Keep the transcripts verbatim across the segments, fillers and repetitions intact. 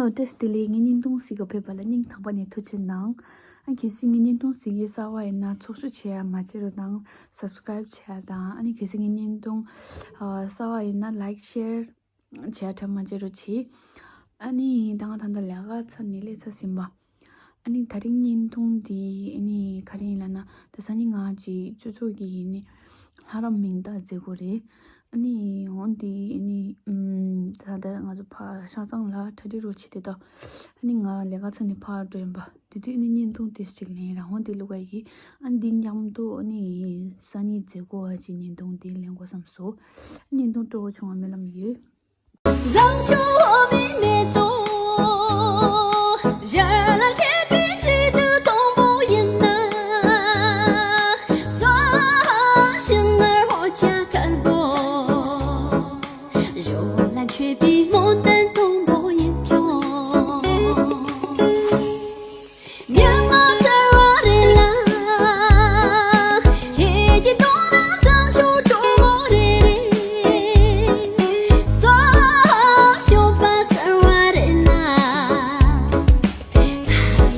ཨོ་བཀྲ་ཤིས་བདེ་ལེགས། ངའི་བརྙན་ཐུང་གཟིགས་ག་ཕེབས་པ་ལ་སྙིང་ཐག་པ་ནས་ཐུགས་རྗེ་གནང་། ཨ་གལ་སྲིད་ངའི་བརྙན་ཐུང་གཟིགས་ཡས་གསར་པ་ཡིན་ན་ཚོགས་ཞུགས་བྱེད་ཡ་མ་བརྗེད་རོགས་གནང་། སབ་སི་ཀ་རེབ་བྱེད་ཡ་དང་། ཨ་ནི་གལ་སྲིད་ངའི་བརྙན་ཐུང་ཨ་གསར་པ་ཡིན་ན་ལའིཀ་ཤེར་བྱེད་ཡ་མ་བརྗེད་རོགས་གྱིས། ཨ་ནི་ད་ང་ད་ལྟ་ལས་ཀ་ཚར་ནས་སླེབས་ཚར་ཟིན་པ། ཨ་ནི་དེ་རིང་བརྙན་ཐུང་འདི་ཨ་ནི་ག་རེ་ཡིན་ལབ་ན། ད་སང་ཉིན་ང་གཅིག་ཅོ་ཅོ་གི་ཨ་ནི་ལྷ་རམས་མིང་རྟགས་མཛད་སྒོ་རེད། ཨ་ནི་འོ་འདི་ཨ་ནི་ཨམ་ད་ལྟ་ང་ཚོ་ཕ་ཤ་ཚང་ལ་གྲ་སྒྲིག་རོགས་བྱེད་དེ་ད། ཨ་ནི་ང་ལས་ཀ་ཚར་ནས་ཕར་འགྲོ་ཡིན་པ། དེ་དུས་ཨ་ནི་བརྙན་ཐུང་དེ་ཞིག་ལེན་རང་དབང་དེ་བླུག་ག་ཡིན། ཨ་ནི་འདི་མཉམ་དུ་ཨ་ནི་སང་ཉིན་མཛད་སྒོ་ཨ་ཅིག་བརྙན་ཐུང་དེ་ལེན་དགོས་བསམ་སོང་། བརྙན་ཐུང་སྤྲོ་བོ་བྱུང་བ་སྨོན་ལམ་ཡོད། བཟང་སྤྱོད་འོ་མའི་མེ་ཏོག་གཞན་ལ་བཤད་པའི་ཚིག་དུ་དང་པོ་ཡིན་ན། ས་ཞིང་ངར་འོ་ཅག་དཀར་པོ་གཞོན་ལ་མཆོད་པའི་སྨོན་འདུན་དང་པོ་ཡིན་ཀྱང་། ཉི་མ་གསལ་བ་རེ་ལ་ཁྱེད་ཀྱི་དོན་དག་བཟང་སྤྱོད་སྤྲོ་བོ་རེ་རེ། ས་ཞོགས་པ་གསལ་བ་རེ་ལ་ཁ་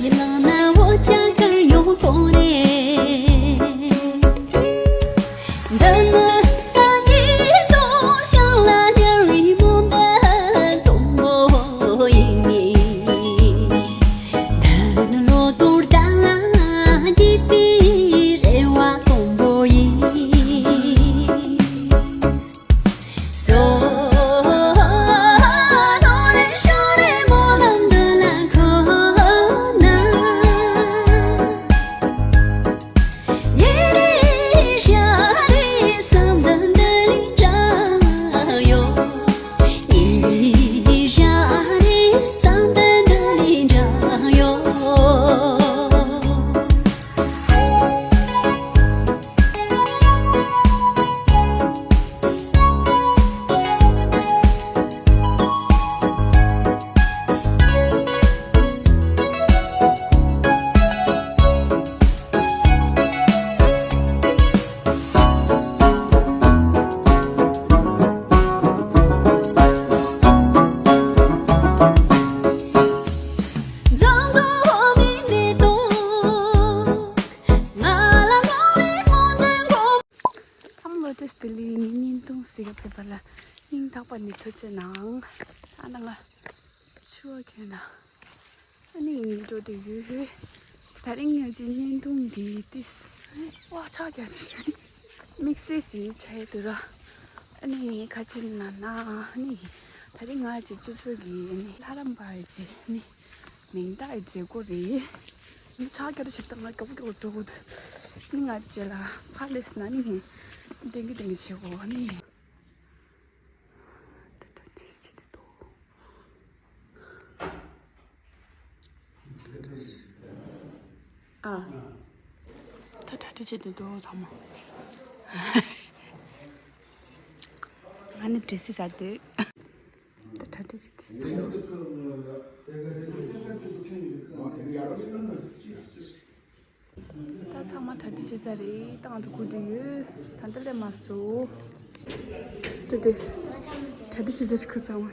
ཡི་ལང་ན་འོ་ཅག་དཀར་ཡོང་ཁོ་རེ། འདི་ནི་ང་གཉིས་སྟོང་ཞིང་ལ་ཉར་བའི་སྨོན་འདུན་དང་པོ་ཡིན། འདི་ནི་ལོ་ལྟར་ད་ལ་སྐྱིད་པའི་རེ་བ་དང་པོ་ཡིན། སོ་ནོ་རེ་ཤོ་རེ་སྨོན་ལམ་འདི་ལ་ཁོ་ན། ཚང་མ་ལ་བཀྲ་ཤིས་བདེ་ལེགས། ངའི་བརྙན་ཐུང་གཟིགས་ག་ཕེབས་པ་ལ་སྙིང་ཐག་པ་ནས་ཐུགས་རྗེ་གནང་། ཨ་ན་ང་ཆུ་བ་ཁྱོད་ན། ཨ་ནི་ཡིན་འགྲོ་དུ་ཡོད་ཧེ། ད་རིང་ངས་ཀྱི་བརྙན་ཐུང་འདི་ཏིས་ཝ་ཆ་རྒྱ་ཆེ། དམིགས་བསལ་གྱི་ཆ་ཡི་དུ་ར། ཨ་ནི་ཁ་ཆེ་ན་ན་ཨ་ནི། ད་རིང་ང་ཀྱི་ཅུ་ཅུ་གི་ཨ་ནི་ལྷ་རམས་པ་ཡི་ཅི་ཨ་ནི་མིང་རྟགས་ཡི་མཛད་སྒོ་རེད། ཨ་ནི་ཆ་རྒྱ་རུ་ཆེ་ཏང་ང་གབ་གབ་འགྲོ་གོ་དུ། ཨ་ནི་ང་ཀྱི་ལ་ཕ་ལེས་ན་ཨ་ནི་ཏེང་གི་ཏེང་གི་ཆེ་གོ་ཨ་ནི། ད་ད་དེ་ཅི་དེ་དོ། ཨ། ད་གྲ་སྒྲིག་བྱེད་དུ་འདུག་ཚང་མ། ང་ནི་འདྲེ་སི་ཟ་འདོད། ད་གྲ་སྒྲིག་བྱེད་དུ། ད་ཚང་མ་གྲ་སྒྲིག་བྱེད་ཚར་རེད། ད་ང་ཚོ་སྒུག་བསྡད་ཡོད། ད་ལྟ་སླེབས་མ་སོང་། དེ་དེ། གྲ་སྒྲིག་བྱེད་ཚར་ཁུ་ཚང་མ།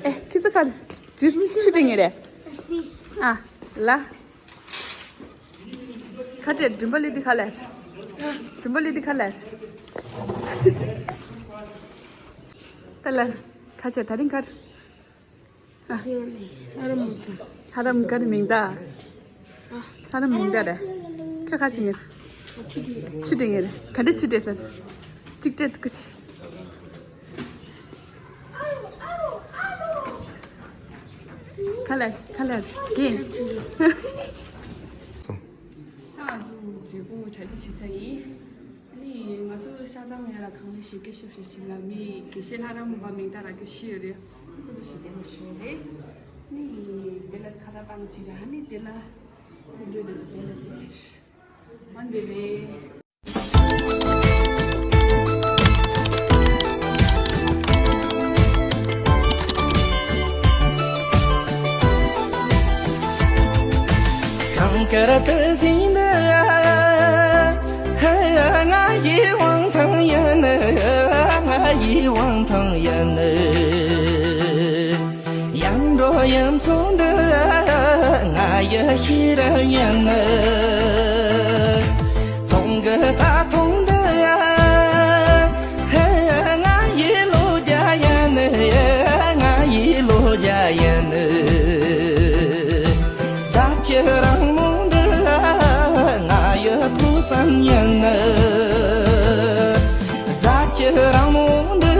ཨེ་ཁྱི་ཚོ་ག་རེ། ཆུ་ཆུ་སྒྲིག་ངེས་རེད། ཨ་ལ། ཁ་ཆེ་མགྲིན་པ་ལི་འདི་ག་ལེར། མགྲིན་པ་ལི་འདི་ག་ལེར། ད་ལ། ཁ་ཆེ་ད་རིང་ག་རེ། ཨ། ལྷ་རམས་མོ་ཐང་། ལྷ་རམས་ག་རེ་མིང་ད། ལྷ་རམས་མིང་ད་རེད། ཁྱོད་ག་རེ་བྱེད་ངེས། ཆུ་སྒྲིག་ངེས་རེད། ག་འདྲ་ཆུ་སྒྲིག་ཟེར། གཅིག་སྤྲད་ཀུ་ཆི། ག་ལེར་ག་ལེར་གིན། ད་ང་ཚོ་མཛད་སྒོ་གྲ་སྒྲིག་བྱེད་ས་ཡིན། ཨ་ནི་ང་ཚོ་ཤ་ཚང་ཡ་ལ་གང་ལ་ཞིབ་ཀྱི་ཞིབ་ཞིབ་ཞིབ་ལ་མི་དགེ་བཤེས་ལྷ་རམས་པ་མིང་རྟགས་རག་རྒྱུ་ཤི་ཡོད་རེད། ཁོ་ཚོ་ཞིབ་ཀྱི་ཞིབ་རེད། ཨ་ནི་དེ་ལ་ཁ་ད་བཏང་ཅི་རེད། ཨ་ནི་དེ་ལ་ཁོ་འདྲ་དེ་དེ་ལ་དེ་མ་འདི་རེད། གངས་དཀར་དུ་ཟིན་ནི། ང་ཡི་དབང་ཐང་ཡིན་ནི། ང་ཡི་དབང་ཐང་ཡིན་ནི། ཡང་འགྲོ། ཡུམ་ཚོང་འདི་ང་ཡི་ཤེས་རབ་ཡིན། ཚོང་གི་རྩྭ་ཐང་འདི་ང་ཡི་ལོ་རྒྱུས་ཡིན། ང་ཡི་ལོ་རྒྱུས་ཡིན། རྫ་ཆུ་རིང་མོ་འདི་ང་ཡི་ཕུགས་བསམ་ཡིན། རྫ་ཆུ་རིང་མོ་འདི་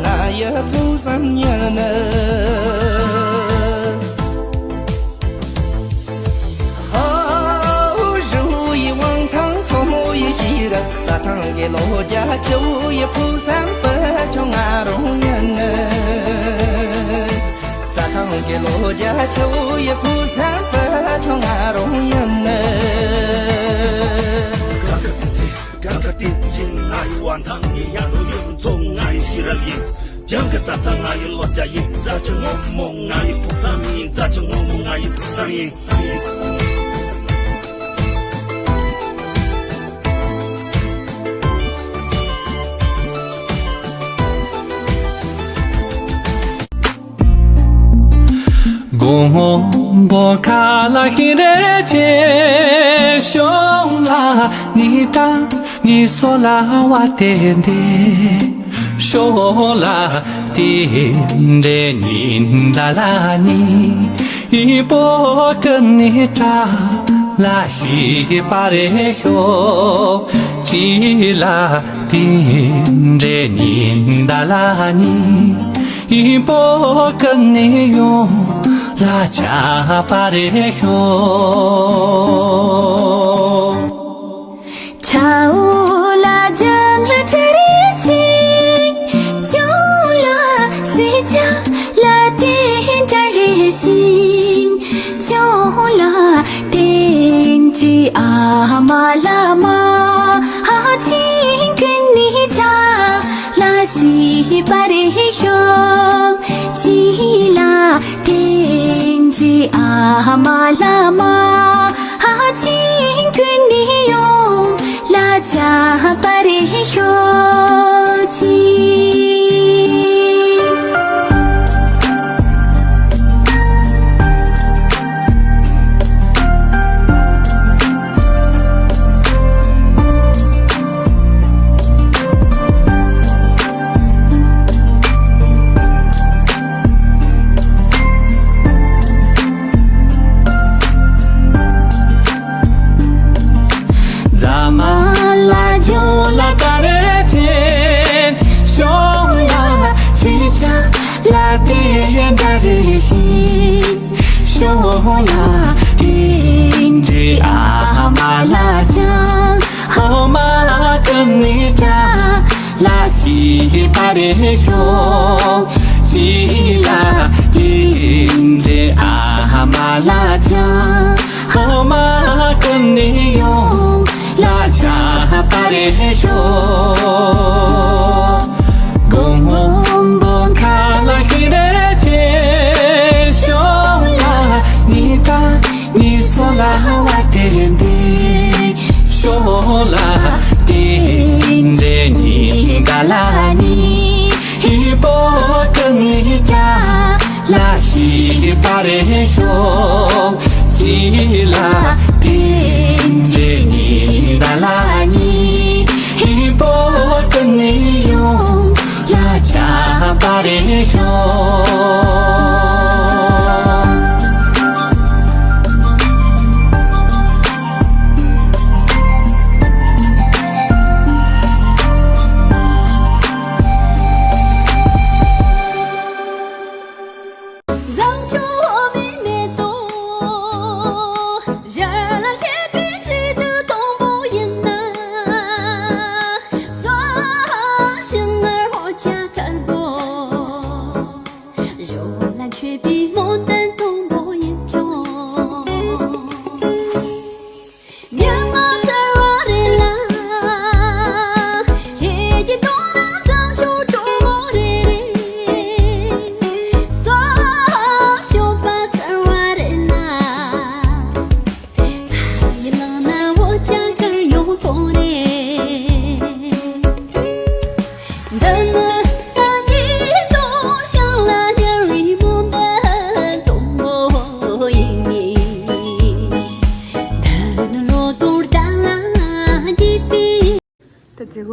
ང་ཡི་ཕུགས་བསམ་ཡིན། ཧོ། ཧྲིལ་བོ་ཡི་དབང་ཐང་མཚོ་མོ་ཡི་ཤེས་རབ། རྩྭ་ཐང་གི་ལོ་རྒྱུས་ཆུ་བོ་ཡི་ཕུགས་བསམ་བུ་ཆུང་ང་རང་ཡིན། རྩྭ་ཐང་གི་ལོ་རྒྱུས་ཆུ་བོ་ཡི་ཕུགས་བསམ་བུ་ཆུང་ང་རང་ཡིན། ག་ག་དེ་ཚེ་ག་ག་དེ་ཚེ་ང་ཡི་དབང་ཐང་ཡིན། ཡར་ལུང་ཡུལ་ཚོ་ང་ཡི་ཤེས་རབ་ཡིན། བྱང་གི་རྩྭ་ཐང་ང་ཡི་ལོ་རྒྱུས་ཡིན། རྫ་ཆུ་སྔོན་མོ་ང་ཡི་ཕུགས་བསམ་ཡིན། རྫ་ཆུ་སྔོན་མོ་ང་ཡི་ཕུགས་བསམ་ཡིན། དགོན་པ་ཁ་ལ་ཤིང་རེ་ཆེ་ཤོང་ལ་ནི་ད་ནི་སོ་ལ་བ་དེ་འདི་ཤོ་ལ་དེ་འདྲེ་ཉིན་ད་ལ་ནི་ཨི་པོ་ཀ་ནི་ཏྲ་ལ་ཤི་པ་རེ་ཤོ་ཅི་ལ་དེ་འདྲེ་ཉིན་ད་ལ་ནི་ཨི་པོ་ཀ་ནི་ཡོང་ལ་ཆ་པ་རེ་ཤོ། ཁྲའོ་ལ་ལྗང་ལ་ཁྲ་རེ་ཆེ། ཅོ་ལ་སེ་ཆ་ལ་ཏེ་ཁྲ་རེ་ཤིན། ཅོ་ལ་ཏེན་ཅི་ཨ་མ་ལ་མ་ཧ་ཆིན་ཀུན་ནི་ཁྲ་ལ་ཤི་པ་རེ་ཤོ། ཅི་ལ་ཏེན་ཅི་ཨ་མ་ལ་མ་ཧ་ཆིན་ཀུན་ནི་ཡོང་ལ་ཆ་པ་རེ་ཤོ་ཅི། རྫ་མ་ལ་ཇོ་ལ་ཀ་རེ་ཆེན། ཤོང་ལ་ཆེ་ཆ་ལ་ཏེ་འདྲ་རེ་ཤིན། ཤོང་ལ་ཏེ་འདྲེ་ཨ་མ་ལ་ཅང་ཧོ་མ་ཀ་ནི་ཏྲ་ལ་སི་པ་རེ་ཤོ། ཅི་ལ་ཏེ་འདྲེ་ཨ་མ་ལ་ཅང་ཧོ་མ་ཀ་ནི་ཡོང་ལ་ཆ་པ་རེ་ཤོ། གོང་འོང་བོ་ཁ་ལ་ཤི་རེ་ཆེ། ཤོ་ལ་ནི་ད་ནི་སོ་ལ་བ་ཏེ་འདི་ཤོ་ལ་ཏེ་འདྲེ་ནི་ད་ལ་ནི་ཧི་པོ་ཀ་ནི་ཏྲ་ལ་ཤི་པ་རེ་ཤོ། ཅི་ལ་ཏེན་ཅི་ནི་ད་ལ་ནི་ཧི་པོ་ཀ་ནི་ཡོང་ལ་ཆ་པ་རེ་ཤོ། བཟང་སྤྱོད་མེད་མེད་དོ། གཞན་ལ་བཤད་པའི་ཚིག་དུ་དང་པོ་ཡིན་ན། ས་ཞིང་ངར་ཧོ་ཆ་ཁལ་པོ།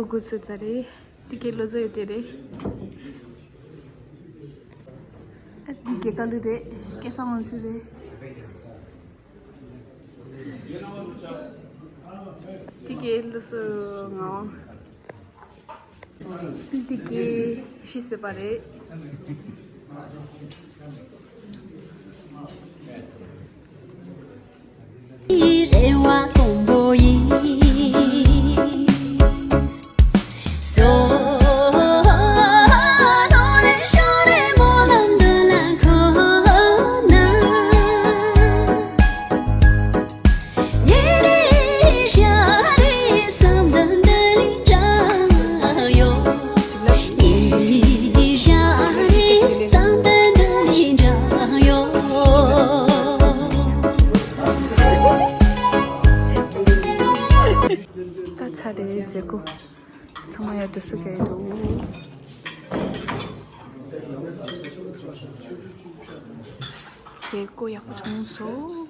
འགོ་ཚུགས་ཚར་རེད། འདི་གའི་བློ་བཟང་ཡོད་དེ་རེད། ཨ། འདི་རྒྱལ་ཁ་ལུ་རེད། སྐལ་བཟང་དབང་ཕྱུག་རེད། འདི་གའི་བློ་བཟང་ངག་དབང་། འདི་གའི་ཤི་ཟེར་བ་རེད། རེ་བ་དང་པོ་ཡིན། ད་ཚར་རེད། མཛད་སྒོ་ཚང་མ་ཡར་དུ་བསུ་ག་ཡི་འདུག་མཛད་སྒོ་ཡག་པོ་བྱུང་སོང་།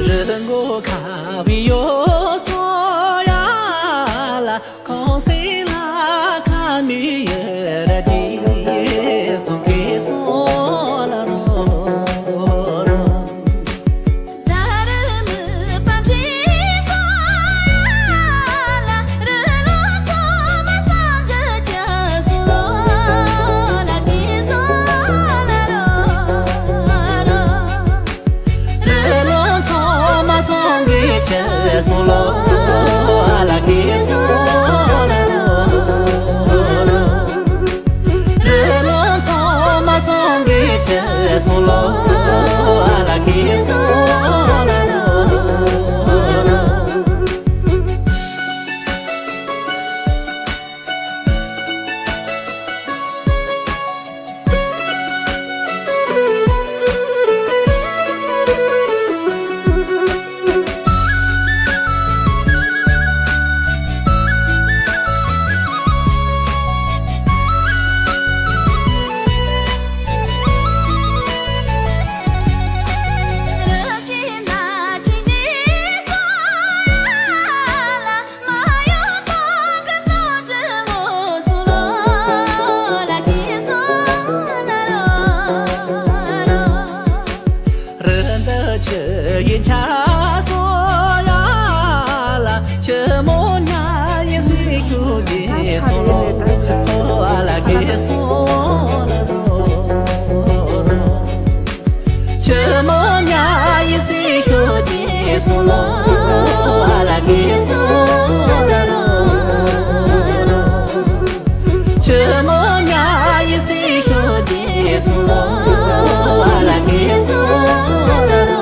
རི་མགོ་ཁ་བའི་ཡོ་སོ་ཡ་ལ། ཁོང་སེ་ལ་ཁ་མི་ཡེ་ར་ཏི་སོ་ཁེ་སོ་ལ་རོ་རོ། ཛ་རུ་མུ་པ་ཅི་སོ་ཡ་ལ། རི་ལོ་ཚོ་མ་སོང་ཇ་ཇ་སོ་ལ་ཏི་སོ་ལ་རོ་རོ། རི་ལོ་ཚོ་མ་སོང་གི་ཆེ་སོང་ལོ་ཨ་ལ་ཀི་སོང་ལ་རོ་རོ། རི་ལོ་ཚོ་མ་སོང་གི་ཆེ་སོང་ལོ་ཨ་ལ་ཀི་སོང་ལ་རོ་རོ། རི་འདི་ཆུ་ཡི་ཆ་སོ་ཡ་ལ། ཆུ་མོ་ཉ་ཡི་སི་ཆུ་དེ་སོ་ལོ་ཨ་ལ་ཀེ་སོ་ལ་རོ། ཆུ་མོ་ཉ་ཡི་སི་ཤོ་ཏི་སོ་ལོ་ཨ་ལ་ཀེ་སོ་ལ་རོ། ཆུ་མོ་ཉ་ཡི་སི་ཤོ་ཏི་སོ་ལོ་ཨ་ལ་ཀེ་སོ་ལ་རོ།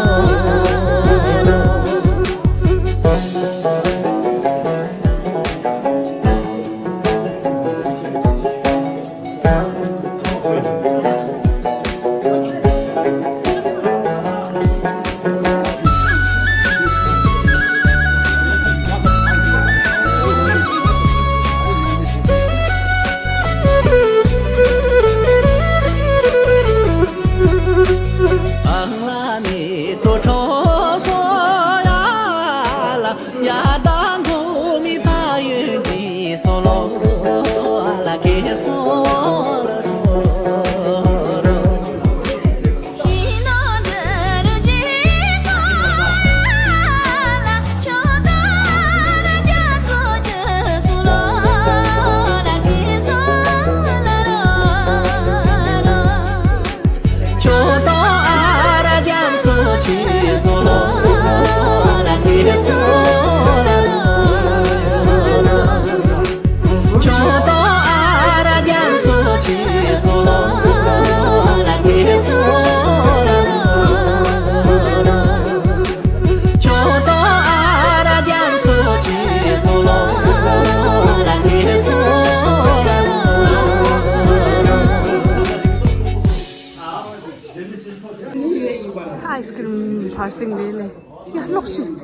བར་སེང་རེད་ལེ། ཡ་ལོག་ཤིས།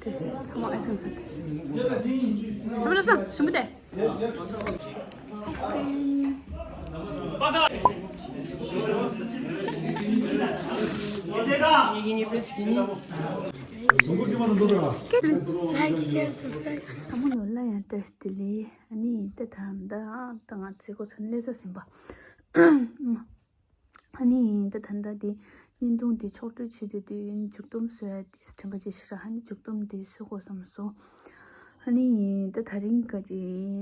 དེ་ཚང་མ་ཨེ་སེམས་ས་དེ། ཚང་མ་ལབ་ཙང་ཞིམ་པོ་དེ། Like, share, subscribe. ཨ་མ་ནོར་ལ་ཡང་བཀྲ་ཤིས་བདེ་ལེགས། ཨ་ནི་ད་ད་ད་ང་ཚེ་སྒོ་ཚང་ལས་ས་ཟིན་པ། ཨ་ནི་ད་ད་ད་དེ་བརྙན་ཐུང་དེ་ཕྱོགས་སྒྲིག་བྱེད་དུས་དེ་མཇུག་སྡོམ་བཟོ་ཡ་དེ་དྲན་པ་བརྗེད་ཤག་ཨ་ནི་མཇུག་སྡོམ་དེ་བཟོ་དགོས་བསམ་སོང་། ཨ་ནི་ད་ད་རིང་ག་ཅི་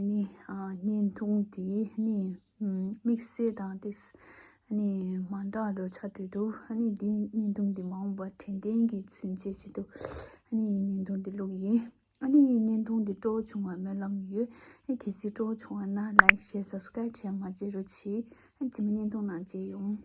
ནི་ཨ་བརྙན་ཐུང་དེ་ནི་དམིགས་བསལ་དང་དེ་ཨ་ནི་མ་འདྲ་འགྲོ་ཆགས་དུས་འདུག་ཨ་ནི་དེ་བརྙན་ཐུང་དེ་མ་འོངས་པ་དྲན་རྟེན་གྱི་མཚོན་བྱེད་བྱེད་དུ་ཨ་ནི་བརྙན་ཐུང་དེ་བླུགས་ཡིན། ཨ་ནི་བརྙན་ཐུང་འདི་སྤྲོ་བོ་བྱུང་བ་སྨོན་ལམ་ཡོད། ཨ་གལ་སྲིད་སྤྲོ་བོ་བྱུང་བ་ན་like, share, subscribe བྱས་མ་བརྗེད་རོགས་གྱིས། ཨ་རྗེས་མ་བརྙན་ཐུང་ནང་མཇལ་ཡོང་།